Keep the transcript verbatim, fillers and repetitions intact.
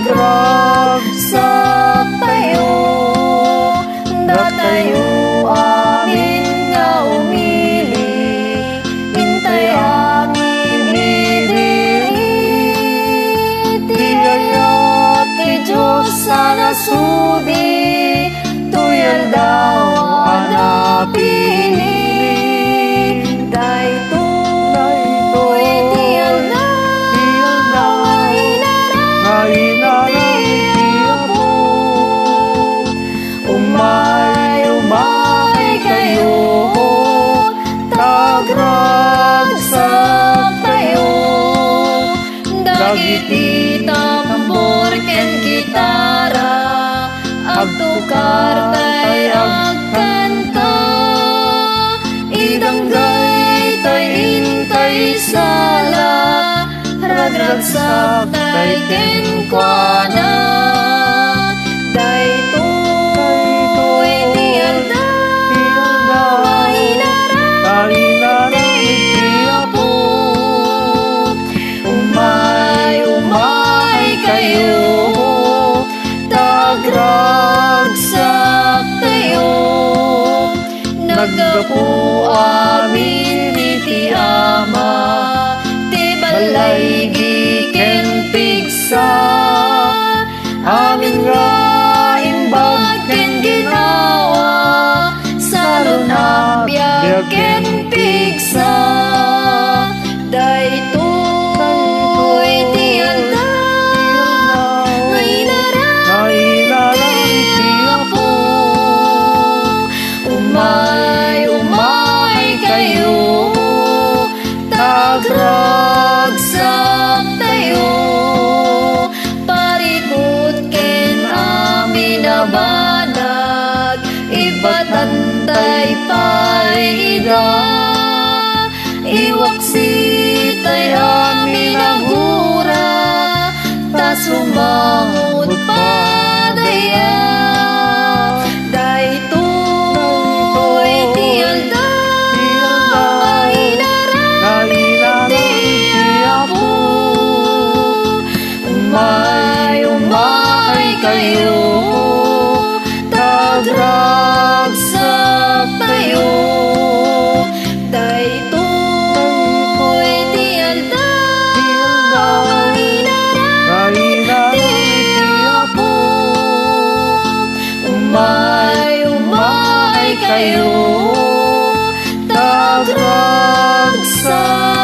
Ragsaktayo, datayo amin nga umili, intay amin idili ti ayat ti Dios a nasudi, toy aldaw a napili. Daytoy ti aldaw nga inarang ti Apo. Umay, umay kayo, ta agragsaktayo. Dagiti tambor ken gitara, agtukar tay agkanta. Idanggay tay intay sala, ragragsak tay kenkuana. Daytoy ti aldaw nga inarang ti Apo. Umay, umay kayo, ta agragsaktayo. Naggapu amin iti Ama, ti ballaygi ken pigsa. Amin nga imbag ken ginawa, salun a biag ken pigsa. Daytoy ti aldaw nga inarang ti Apo. Umay, umay kayo, ta agragsaktayo. Parikut ken amin a banag, ibatan tay pay ida. Iwaksi tay amin a gura, ta sumangot padaya. Daytoy ti aldaw nga inarang ti Apo. Umay, umay kayo, ta agragsaktayo. Daytoy ti aldaw nga inarang ti Apo. Umay, umay kayo, ta agragsaktayo.